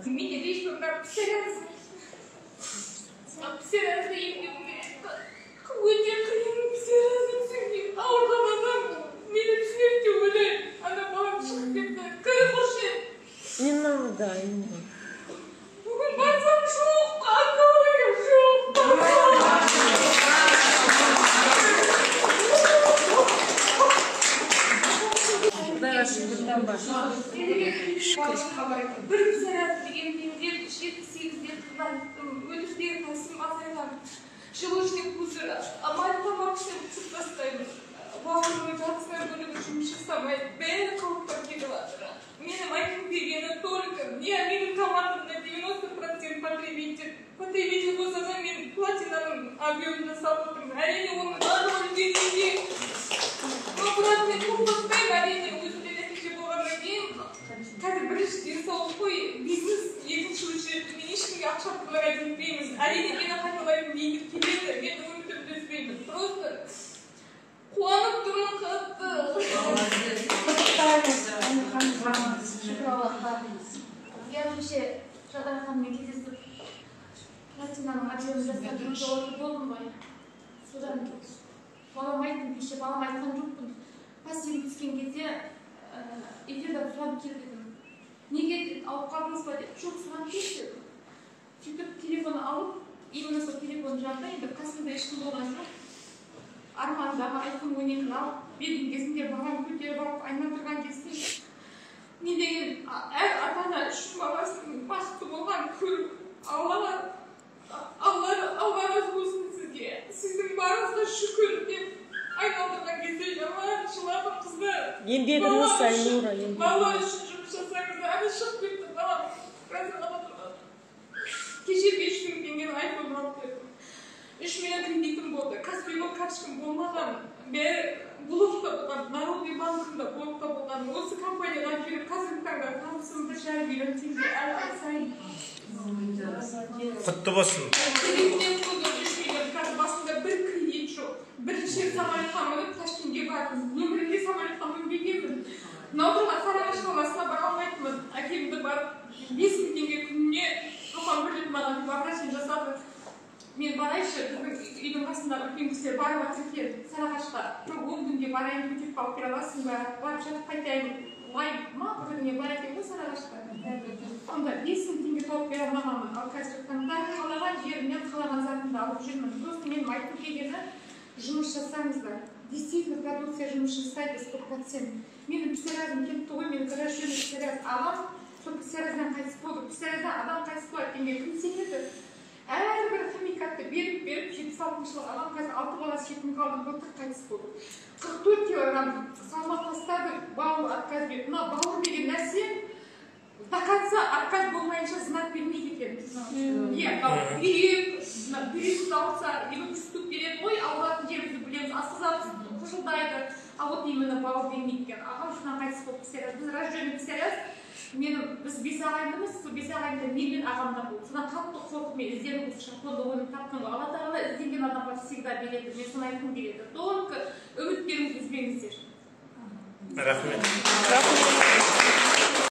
Менде лишь бы мына псориаз, псориазды емдеуім керек. Өте қиын псориазды түсінбей ауырған адам мені түсінеді деп ойлаймын. Ана балам шығып кетті. Кір Хуршид. Не надо, Айнур. Бүгін барсам, жоқ, онкология жоқ. Құдайға шүкір, тәуба. Шүкір. Бір псориаз деген емдеп, 7-8-де өтіріктегі тасым азайған. Желчный пузырь, май тамақ ішсем, түсіп тастаймын. Бауырымның жартысынан бөлігі жұмыс жасамайды, бәрі қалыпқа келіп жатыр. Менің айтқым келгені только, я менің командамда 90% потребитель. Потребитель болса да, мен платинаның объемын жасап отырмын. Әрине, оның барлығы үлкен еңбек. Но бірақ мен тоқтатпаймын, әрине, өзімде нәтиже болғаннан кейін. Қазір бірінші денсаулық қой, бизнес екінші очередь. Мен ешкімге ақша предлагать етпеймін. Әрине, мені қайталайтын лидер келеді, мен үмітімді үзбеймін. Просто қуанып тұрмын қатты. Құттықтаймыз, Айнұр ханым. Шүкір Аллахқа. Я кеше Жадыра ханыммен кездесіп, платинаның объемын жасап жауапты болдым ғой. Содан балам айттым, кеше балам айтқан жоқпын. Пассивге түскен кезде эфирден сұрап кел дедім. Неге деді, алып қалдыңыз ба деп. Жоқ, сұрап келші дедім. Сөйтіп телефон алып, именно сол телефон жанында, енді қасымда ешкім болған жоқ. Армандағы айфон 12-ні алып берген кезінде, балам көтеріп алып айналдырған кезде, не деген әр ата ана үшін баласының бақытты болғанын көріп, Аллаға, Алла, Алла разы болсын сізге, сіздің барыңызға шүкір деп айналдырған кезде жаман жыладым, қыздар. Еңбегіңіз, Бала үшін- Айнура, еңбегіңіз. Бала үшін жұмыс жасаңыздар. Әлі шығып кетті балам, қазір ғана тұрған. Кеше 500 мың теңгенің айфонын алып бердім. 3 миллион кредитім болды, Каспи Голд карточкам болмаған, бәрі блокта болған, Народный банкында блокта болған. Осы компанияға келіп, қазіргі таңда табысым 1,5 миллион теңге әр ай сайын. Құтты болсын. Кредиттен құтылдым, 3 миллион. Қазір басымда бір кредит жоқ. Бірінші рет самолетқа мініп, Ташкентке бардым. Өмірімде самолетқа мінбегенмін. Мынау тұрған Сарыағаш қаласына бара алмайтынмын. Әкемді барып, 5000 теңге күніне папам бір рет маған возвращение жасады. Мен барайыншы, біздің үйдің қасындағы үлкен кісілер барып жатыр екен Сарыағашқа. Бір 10 күнге барайын, көтеріп алып келе аласың ба, барып жатып қайтайын, май ма, бірдеңе бар екен ғой Сарыағашта. Сонда 5000 теңге тауып бере алмағанмын. Ал қазіргі таңда қалаған жерімнен қалаған затымды алып жүрмін. Просто менің айтқым келгені: жұмыс жасаңыздар. Действительно, продукция жұмыс жасайды 100%. Менің псориазым кетті ғой, менің врожденный псориаз. Ағам сол псориаздан қайтыс болды. Псориаздан адам қайтыс болады дегенге кім сенеді? Әрбір химикатты беріп беріп, 76-жылғы ағам қазір алты баласы жетім қалды, былтыр қайтыс болды. 44 килограмм салмақ тастады, бауыр отказ берді. Мына бауыр деген нәрсе до конца отказ болмайынша знак бермейді екен. Иә, мынау бүйрек, мына бүйрегіміз ауырса, либо приступ береді ғой, ауыратын жерімізді білеміз, асқазан қыжылдайды. А вот именно бауыр бермейді екен. Ағам содан қайтыс болып, псориаз. Біз рожденный псориаз. Менің, біз бес ағайындымыз, сол бес ағайында мен мен ағамда болды. Содан қатты қорқып, мен ізденіп, осы Жапонда өнім таптым ғой. Алла тағала ізденген адамға всегда береді. Мен соны айтқым келеді. Только үміттеріңізді үзбеңіздер. Рахмет. Рахмет.